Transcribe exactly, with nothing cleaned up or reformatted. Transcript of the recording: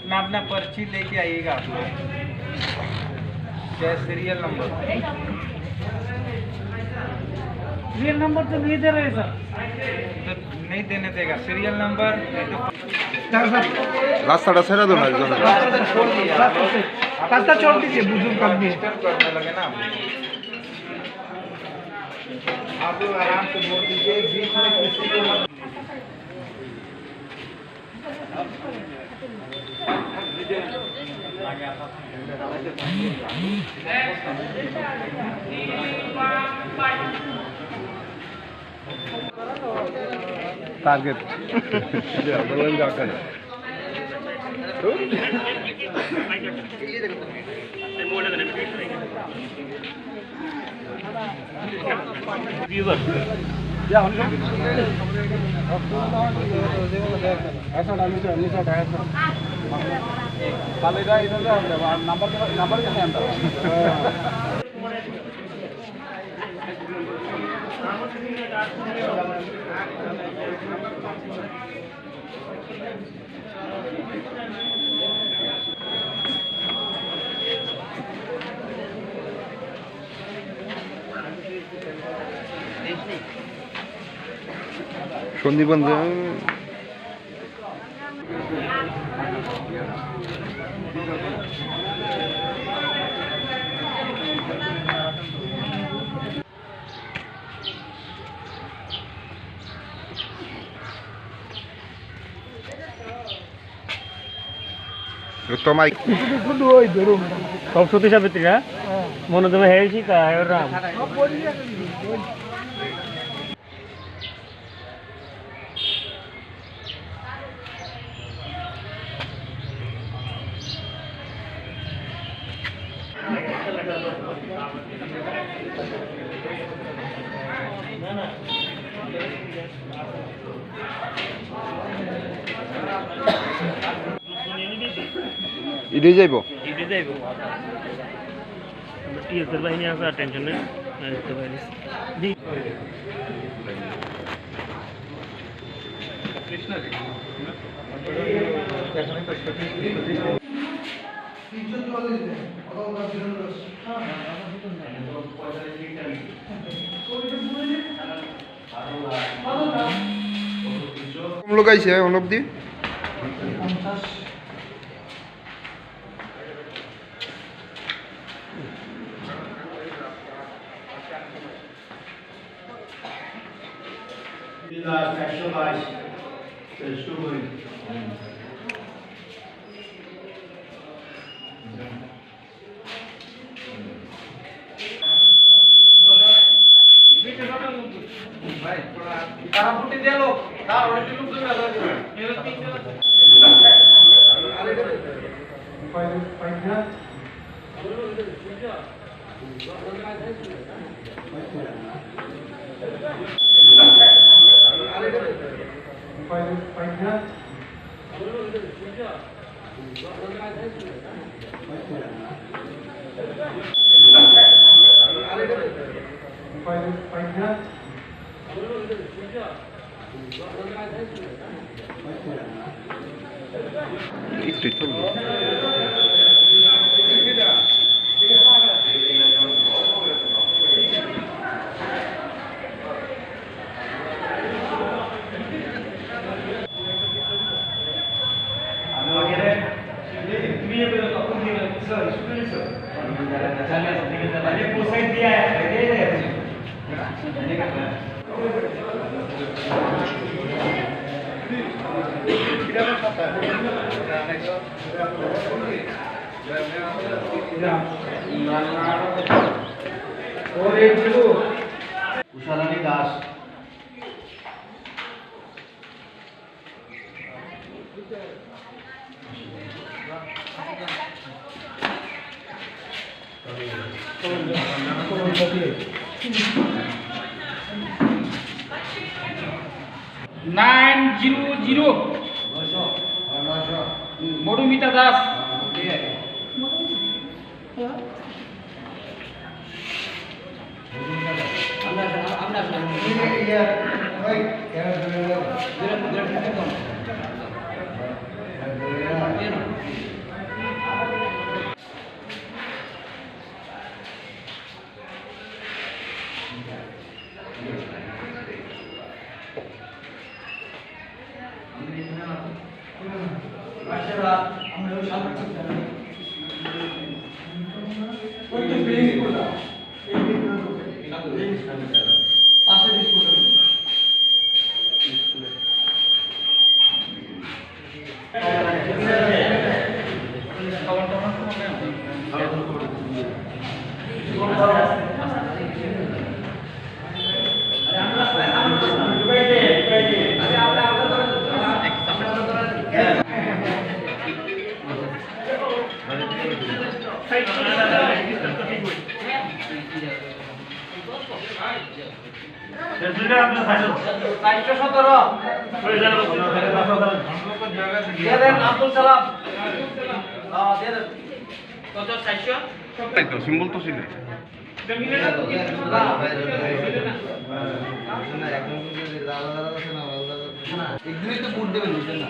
अपना अपना पर्ची लेके आइएगा आप लोग। क्या सीरियल नंबर? सीरियल नंबर तो नहीं दे रहे सर। तो नहीं देने देगा सीरियल नंबर, नहीं तो রাস্তাটা ছেড়ে দাও না একজনের। রাস্তা छोड़ दीजिए, बुजुर्ग आदमी है। आप लोग आराम से वोट दीजिए, बीच में किसी को मत। Target. Sonibanjang. Tomai. Kau suti sabitri ya? Mono dama hai si ka hai ram. Idi jaibo. Idi jaibo. T S R bahini asa attention ne. Ayo to bahini. Di. Kom logaise, onobdi. Bilas, ekso bais, ekso bais. Usharani Das. Nine zero zero. Modumita Das. চারশো সতেরো। দিয়ে দেন আব্দুল সালাম। হ্যাঁ, দিয়ে দেন। কত? চারশো? তাই তো, সিম্বল তো ছিল। একদিনই তো ভোট দেবেন, বুঝলেন না?